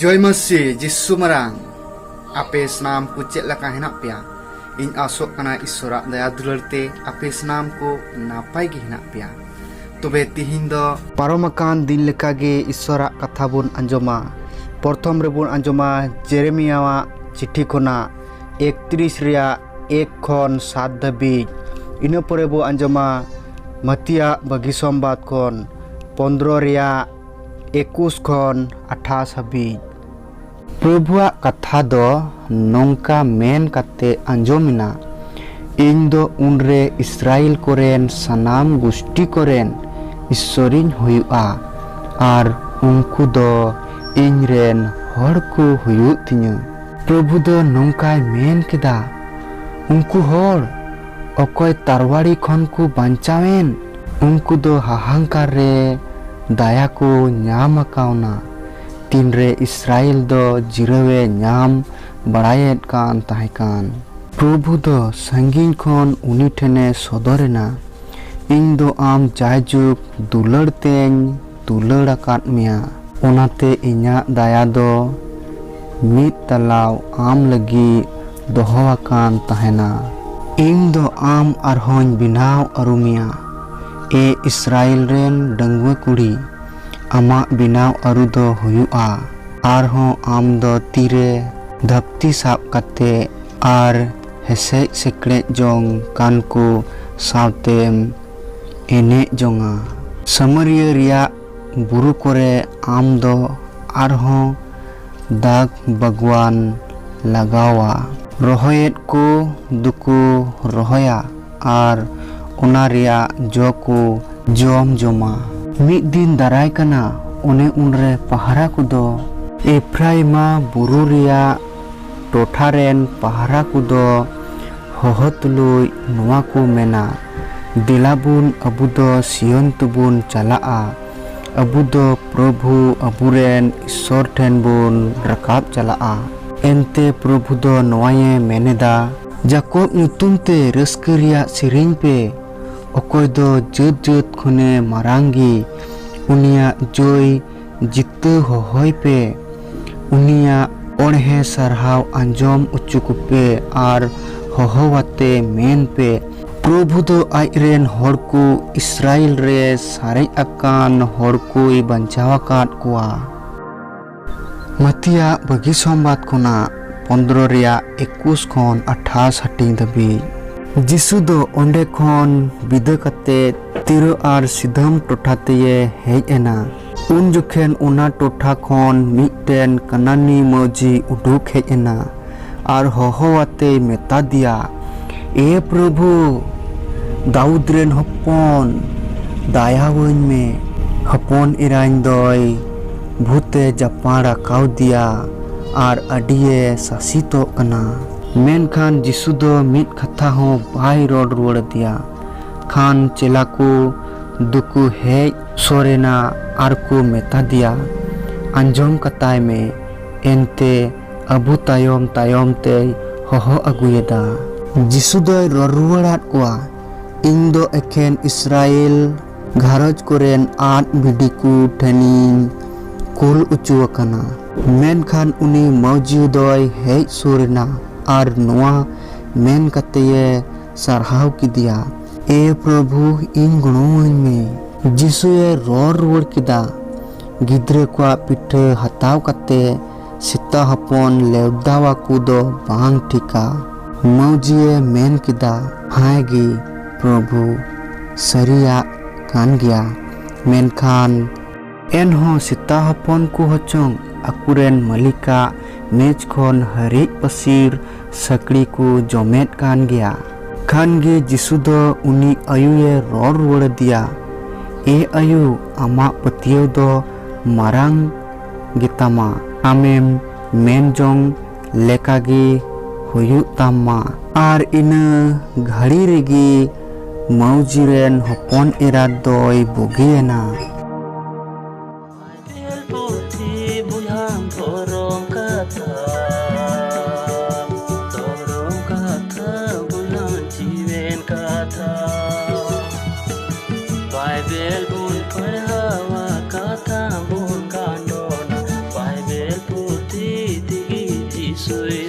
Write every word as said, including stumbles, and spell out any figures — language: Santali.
ᱡᱚᱭ ᱢᱟᱹᱥᱤ ᱡᱤᱥᱩ ᱢᱟᱨᱟᱝ᱾ ᱟᱯᱮ ᱥᱟᱱᱟᱢ ᱠᱚ ᱪᱮᱫ ᱞᱮᱠᱟ ᱦᱮᱱᱟᱜ ᱯᱮᱭᱟ? ᱤᱧ ᱟᱥᱚᱜ ᱠᱟᱱᱟ ᱤᱥᱚᱨᱟᱜ ᱫᱟᱭᱟ ᱫᱩᱞᱟᱹᱲ ᱛᱮ ᱟᱯᱮ ᱥᱟᱱᱟᱢ ᱠᱚ ᱱᱟᱯᱟᱭ ᱜᱮ ᱦᱮᱱᱟᱜ ᱯᱮᱭᱟ᱾ ᱛᱚᱵᱮ ᱛᱤᱦᱤᱧ ᱫᱚ ᱯᱟᱨᱚᱢ ᱟᱠᱟᱱ ᱫᱤᱱ ᱞᱮᱠᱟᱜᱮ ᱤᱥᱚᱨᱟᱜ ᱠᱟᱛᱷᱟ ᱵᱚᱱ ᱟᱸᱡᱚᱢᱟ᱾ ᱯᱨᱚᱛᱷᱚᱢ ᱨᱮᱵᱚᱱ ᱟᱸᱡᱚᱢᱟ ᱡᱮᱨᱮᱢᱤᱭᱟᱣᱟᱜ ᱪᱤᱴᱷᱤ ᱠᱷᱚᱱᱟᱜ ᱮᱠᱛᱨᱤᱥ ᱨᱮᱭᱟᱜ ᱮᱠ ᱠᱷᱚᱱ ᱥᱟᱛ ᱫᱷᱟᱹᱵᱤᱡ᱾ ᱤᱱᱟᱹ ᱯᱚᱨᱮ ᱵᱚ ᱟᱸᱡᱚᱢᱟ ᱢᱟᱹᱛᱤᱭᱟᱜ ᱵᱟᱹᱜᱤ ᱥᱚᱢᱵᱟᱫ ᱠᱷᱚᱱ ᱯᱚᱱᱫᱽᱨᱚ ᱨᱮᱭᱟᱜ ᱮᱠᱩᱥ ᱠᱷᱚᱱ ᱟᱴᱷᱟᱥ ᱦᱟᱹᱵᱤᱡ᱾ ᱯᱨᱚᱵᱷᱩᱣᱟᱜ ᱠᱟᱛᱷᱟ ᱫᱚ ᱱᱚᱝᱠᱟ ᱢᱮᱱ ᱠᱟᱛᱮ ᱟᱸᱡᱚᱢ ᱮᱱᱟ, ᱤᱧ ᱫᱚ ᱩᱱᱨᱮ ᱤᱥᱨᱟᱭᱮᱞ ᱠᱚᱨᱮᱱ ᱥᱟᱱᱟᱢ ᱜᱩᱥᱴᱤ ᱠᱚᱨᱮᱱ ᱤᱥᱥᱚᱨᱤᱧ ᱦᱩᱭᱩᱜᱼᱟ, ᱟᱨ ᱩᱱᱠᱩ ᱫᱚ ᱤᱧ ᱨᱮᱱ ᱦᱚᱲ ᱠᱚ ᱦᱩᱭᱩᱜ ᱛᱤᱧᱟᱹ᱾ ᱯᱨᱚᱵᱷᱩ ᱫᱚ ᱱᱚᱝᱠᱟᱭ ᱢᱮᱱ ᱠᱮᱫᱟ, ᱩᱱᱠᱩ ᱦᱚᱲ ᱚᱠᱚᱭ ᱛᱟᱨᱣᱟᱲᱤ ᱠᱷᱚᱱ ᱠᱚ ᱵᱟᱧᱪᱟᱣᱮᱱ, ᱩᱱᱠᱩ ᱫᱚ ᱦᱟᱦᱟᱝᱠᱟᱨ ᱨᱮ ᱫᱟᱭᱟ ᱠᱚ ᱧᱟᱢ ᱟᱠᱟᱣᱱᱟ᱾ ᱛᱤᱱᱨᱮ ᱤᱥᱨᱟᱭᱮᱞ ᱫᱚ ᱡᱤᱨᱟᱹᱣᱮ ᱧᱟᱢ ᱵᱟᱲᱟᱭᱮᱫ ᱠᱟᱱ ᱛᱟᱦᱮᱸ ᱠᱟᱱ, ᱯᱨᱚᱵᱷᱩ ᱫᱚ ᱥᱟᱺᱜᱤᱧ ᱠᱷᱚᱱ ᱩᱱᱤ ᱴᱷᱮᱱᱮ ᱥᱚᱫᱚᱨᱮᱱᱟ, ᱤᱧ ᱫᱚ ᱟᱢ ᱡᱟᱭᱡᱩᱜᱽ ᱫᱩᱞᱟᱹᱲ ᱛᱮᱧ ᱫᱩᱞᱟᱹᱲ ᱟᱠᱟᱫ ᱢᱮᱭᱟ, ᱚᱱᱟᱛᱮ ᱤᱧᱟᱹᱜ ᱫᱟᱭᱟ ᱫᱚ ᱢᱤᱫ ᱛᱟᱞᱟᱣ ᱟᱢ ᱞᱟᱹᱜᱤᱫ ᱫᱚᱦᱚ ᱟᱠᱟᱱ ᱛᱟᱦᱮᱱᱟ᱾ ᱤᱧ ᱫᱚ ᱟᱢ ᱟᱨᱦᱚᱸᱧ ᱵᱮᱱᱟᱣ ᱟᱹᱨᱩ ᱢᱮᱭᱟ, ᱮ ᱤᱥᱨᱟᱭᱮᱞ ᱨᱮᱱ ᱰᱟᱺᱜᱩᱣᱟᱹ ᱠᱩᱲᱤ, ᱟᱢᱟᱜ ᱵᱮᱱᱟᱣ ᱟᱹᱨᱩ ᱫᱚ ᱦᱩᱭᱩᱜᱼᱟ᱾ ᱟᱨᱦᱚᱸ ᱟᱢ ᱫᱚ ᱛᱤᱨᱮ ᱫᱷᱟᱹᱯᱛᱤ ᱥᱟᱵ ᱠᱟᱛᱮ ᱟᱨ ᱦᱮᱥᱮᱡ ᱥᱮᱠᱲᱮᱡ ᱡᱚᱝ ᱠᱟᱱ ᱠᱚ ᱥᱟᱶᱛᱮᱢ ᱮᱱᱮᱡ ᱡᱚᱝᱟ᱾ ᱥᱟᱢᱟᱨᱤᱭᱟᱹ ᱨᱮᱭᱟᱜ ᱵᱩᱨᱩ ᱠᱚᱨᱮ ᱟᱢ ᱫᱚ ᱟᱨᱦᱚᱸ ᱫᱟᱜᱽ ᱵᱟᱜᱽᱣᱟᱱ ᱞᱟᱜᱟᱣᱟ᱾ ᱨᱚᱦᱚᱭᱮᱫ ᱠᱚ ᱫᱚᱠᱚ ᱨᱚᱦᱚᱭᱟ ᱟᱨ ᱚᱱᱟ ᱨᱮᱭᱟᱜ ᱡᱚ ᱠᱚ ᱡᱚᱢ ᱡᱚᱢᱟ᱾ ᱢᱤᱫ ᱫᱤᱱ ᱫᱟᱨᱟᱭ ᱠᱟᱱᱟ, ᱚᱱᱮ ᱩᱱᱨᱮ ᱯᱟᱦᱟᱨᱟ ᱠᱚᱫᱚ ᱮᱯᱷᱨᱟᱭᱤᱢᱟ ᱵᱩᱨᱩ ᱨᱮᱭᱟᱜ ᱴᱚᱴᱷᱟ ᱨᱮᱱ ᱯᱟᱦᱟᱨᱟ ᱠᱚᱫᱚ ᱦᱚᱦᱚ ᱛᱩᱞᱩᱡ ᱱᱚᱣᱟ ᱠᱚ ᱢᱮᱱᱟ, ᱫᱮᱞᱟᱵᱩᱱ, ᱟᱵᱚ ᱫᱚ ᱥᱤᱭᱳᱱ ᱛᱮᱵᱚᱱ ᱪᱟᱞᱟᱜᱼᱟ, ᱟᱵᱚ ᱫᱚ ᱯᱨᱚᱵᱷᱩ ᱟᱵᱚᱨᱮᱱ ᱤᱥᱥᱚᱨ ᱴᱷᱮᱱ ᱵᱚᱱ ᱨᱟᱠᱟᱵ ᱪᱟᱞᱟᱜᱼᱟ᱾ ᱮᱱᱛᱮ ᱯᱨᱚᱵᱷᱩ ᱫᱚ ᱱᱚᱣᱟᱭᱮ ᱢᱮᱱᱮᱫᱟ, ᱡᱟᱠᱚᱵ ᱧᱩᱛᱩᱢ ᱛᱮ ᱨᱟᱹᱥᱠᱟᱹ ᱨᱮᱭᱟᱜ ᱥᱮᱨᱮᱧ ᱯᱮ, ᱚᱠᱚᱭ ᱫᱚ ᱡᱟᱹᱛ ᱡᱟᱹᱛ ᱠᱷᱚᱱᱮ ᱢᱟᱨᱟᱝ ᱜᱮ, ᱩᱱᱤᱭᱟᱜ ᱡᱚᱭ ᱡᱤᱛᱟᱹ ᱦᱚᱦᱚᱭ ᱯᱮ᱾ ᱩᱱᱤᱭᱟᱜ ᱚᱬᱦᱮ ᱥᱟᱨᱦᱟᱣ ᱟᱸᱡᱚᱢ ᱚᱪᱚ ᱠᱚᱯᱮ ᱟᱨ ᱦᱚᱦᱚᱣᱟᱛᱮ ᱢᱮᱱ ᱯᱮ, ᱯᱨᱚᱵᱷᱩ ᱫᱚ ᱟᱡᱨᱮᱱ ᱦᱚᱲ ᱠᱚ ᱤᱥᱨᱟᱭᱮᱞ ᱨᱮ ᱥᱟᱨᱮᱡ ᱟᱠᱟᱱ ᱦᱚᱲ ᱠᱚᱭ ᱵᱟᱧᱪᱟᱣ ᱟᱠᱟᱫ ᱠᱚᱣᱟ᱾ ᱢᱟᱛᱤᱭᱟᱜ ᱵᱟᱹᱜᱤ ᱥᱚᱢᱵᱟᱫ ᱠᱷᱚᱱᱟᱜ ᱯᱚᱱᱫᱽᱨᱚ ᱨᱮᱭᱟᱜ ᱮᱠᱩᱥ ᱠᱷᱚᱱ ᱟᱴᱷᱟᱥ ᱦᱟᱹᱴᱤᱧ ᱫᱷᱟᱹᱵᱤᱡ᱾ ᱡᱤᱥᱩ ᱫᱚ ᱚᱸᱰᱮ ᱠᱷᱚᱱ ᱵᱤᱫᱟᱹ ᱠᱟᱛᱮ ᱛᱤᱨᱚ ᱟᱨ ᱥᱤᱫᱚᱢ ᱴᱚᱴᱷᱟ ᱛᱮᱭᱮ ᱦᱮᱡ ᱮᱱᱟ᱾ ᱩᱱ ᱡᱚᱠᱷᱮᱱ ᱚᱱᱟ ᱴᱚᱴᱷᱟ ᱠᱷᱚᱱ ᱢᱤᱫᱴᱮᱱ ᱠᱟᱱᱟᱱᱤ ᱢᱟᱹᱡᱷᱤ ᱩᱰᱩᱠ ᱦᱮᱡ ᱮᱱᱟ ᱟᱨ ᱦᱚᱦᱚ ᱟᱛᱮᱭ ᱢᱮᱛᱟ ᱫᱮᱭᱟ, "ᱮ ᱯᱨᱚᱵᱷᱩ, ᱫᱟᱣᱩᱫ ᱨᱮᱱ ᱦᱚᱯᱚᱱ, ᱫᱟᱭᱟᱣᱟᱹᱧ ᱢᱮ᱾ ᱦᱚᱯᱚᱱ ᱮᱨᱟᱧ ᱫᱚᱭ ᱵᱷᱩᱛᱮ ᱡᱟᱯᱟᱲ ᱟᱠᱟᱣᱫᱮᱭᱟ ᱟᱨ ᱟᱹᱰᱤᱭᱮ ᱥᱟᱥᱤᱛᱚᱜ ᱠᱟᱱᱟ᱾" ᱢᱮᱱᱠᱷᱟᱱ ᱡᱤᱥᱩ ᱫᱚ ᱢᱤᱫ ᱠᱟᱛᱷᱟ ᱦᱚᱸ ᱵᱟᱭ ᱨᱚᱲ ᱨᱩᱣᱟᱹᱲ ᱟᱫᱮᱭᱟ᱾ ᱠᱷᱟᱱ ᱪᱮᱞᱟ ᱠᱚ ᱫᱚᱠᱚ ᱦᱮᱡ ᱥᱩᱨ ᱮᱱᱟ ᱟᱨ ᱠᱚ ᱢᱮᱛᱟ ᱫᱮᱭᱟ, "ᱟᱸᱡᱚᱢ ᱠᱟᱛᱟᱭ ᱢᱮ, ᱮᱱᱛᱮ ᱟᱵᱚ ᱛᱟᱭᱚᱢ ᱛᱟᱭᱚᱢ ᱛᱮᱭ ᱦᱚᱦᱚ ᱟᱹᱜᱩᱭᱮᱫᱟ᱾" ᱡᱤᱥᱩ ᱫᱚᱭ ᱨᱚᱲ ᱨᱩᱣᱟᱹᱲᱟᱫ ᱠᱚᱣᱟ, "ᱤᱧ ᱫᱚ ᱮᱠᱷᱮᱱ ᱤᱥᱨᱟᱭᱮᱞ ᱜᱷᱟᱨᱚᱸᱡᱽ ᱠᱚᱨᱮᱱ ᱟᱫ ᱵᱷᱤᱰᱤ ᱠᱚ ᱴᱷᱮᱱᱤᱧ ᱠᱩᱞ ᱚᱪᱚ ᱟᱠᱟᱱᱟ᱾" ᱢᱮᱱᱠᱷᱟᱱ ᱩᱱᱤ ᱢᱟᱹᱡᱷᱤ ᱫᱚᱭ ᱦᱮᱡ ᱥᱩᱨ ᱮᱱᱟ ᱟᱨ ᱱᱚᱣᱟ ᱢᱮᱱ ᱠᱟᱛᱮᱭᱮ ᱥᱟᱨᱦᱟᱣ ᱠᱮᱫᱮᱭᱟ, "ᱮ ᱯᱨᱚᱵᱷᱩ, ᱤᱧ ᱜᱚᱲᱚᱣᱟᱹᱧ ᱢᱮ᱾" ᱡᱤᱥᱩᱭᱮ ᱨᱚᱲ ᱨᱩᱣᱟᱹᱲ ᱠᱮᱫᱟ, "ᱜᱤᱫᱽᱨᱟᱹ ᱠᱚᱣᱟᱜ ᱯᱤᱴᱷᱟᱹ ᱦᱟᱛᱟᱣ ᱠᱟᱛᱮ ᱥᱮᱛᱟ ᱦᱚᱯᱚᱱ ᱞᱮᱣᱫᱟᱣᱟᱠᱚ ᱫᱚ ᱵᱟᱝ ᱴᱷᱤᱠᱟ᱾" ᱢᱟᱹᱡᱷᱤᱭᱮ ᱢᱮᱱ ᱠᱮᱫᱟ, "ᱦᱮᱸ ᱜᱮ ᱯᱨᱚᱵᱷᱩ, ᱥᱟᱹᱨᱤᱭᱟᱜ ᱠᱟᱱ ᱜᱮᱭᱟ, ᱢᱮᱱᱠᱷᱟᱱ ᱮᱱᱦᱚᱸ ᱥᱮᱛᱟ ᱦᱚᱯᱚᱱ ᱠᱚ ᱦᱚᱪᱚᱝ ᱟᱠᱚᱨᱮᱱ ᱢᱟᱹᱞᱤᱠᱟᱜ ᱢᱮᱡᱽ ᱠᱷᱚᱱ ᱦᱟᱹᱨᱤᱡ ᱯᱟᱹᱥᱤᱨ ᱥᱟᱹᱠᱲᱤ ᱠᱚ ᱡᱚᱢᱮᱫ ᱠᱟᱱ ᱜᱮᱭᱟ᱾" ᱠᱷᱟᱱ ᱜᱮ ᱡᱤᱥᱩ ᱫᱚ ᱩᱱᱤ ᱟᱭᱳᱭᱮ ᱨᱚᱲ ᱨᱩᱣᱟᱹᱲ ᱟᱫᱮᱭᱟ, "ᱮ ᱟᱭᱳ, ᱟᱢᱟᱜ ᱯᱟᱹᱛᱭᱟᱹᱣ ᱫᱚ ᱢᱟᱨᱟᱝ ᱜᱮᱛᱟᱢᱟ, ᱟᱢᱮᱢ ᱢᱮᱱ ᱡᱚᱝ ᱞᱮᱠᱟᱜᱮ ᱦᱩᱭᱩᱜ ᱛᱟᱢ ᱢᱟ᱾" ᱟᱨ ᱤᱱᱟᱹ ᱜᱷᱟᱹᱲᱤ ᱨᱮᱜᱮ ᱢᱟᱹᱣᱡᱤ ᱨᱮᱱ ᱦᱚᱯᱚᱱ ᱮᱨᱟ ᱫᱚᱭ ᱵᱩᱜᱤᱭᱮᱱᱟ᱾ ᱵᱟᱭᱵᱮᱞ ᱯᱩᱛᱷᱤ ᱵᱚᱭᱦᱟ ᱫᱷᱚᱨᱚᱢ ᱠᱟᱛᱷᱟ, ᱫᱷᱚᱨᱚᱢ ᱠᱟᱛᱷᱟ ᱵᱚᱭᱦᱟ ᱡᱤᱣᱮᱱ ᱠᱟᱛᱷᱟ᱾ ᱵᱟᱭᱵᱮᱞ ᱵᱚᱱ ᱯᱟᱲᱦᱟᱣᱟ, ᱠᱟᱛᱷᱟ ᱵᱚᱱ ᱜᱟᱸᱰᱚᱱᱟ, ᱵᱟᱭᱵᱮᱞ ᱯᱩᱛᱷᱤ 自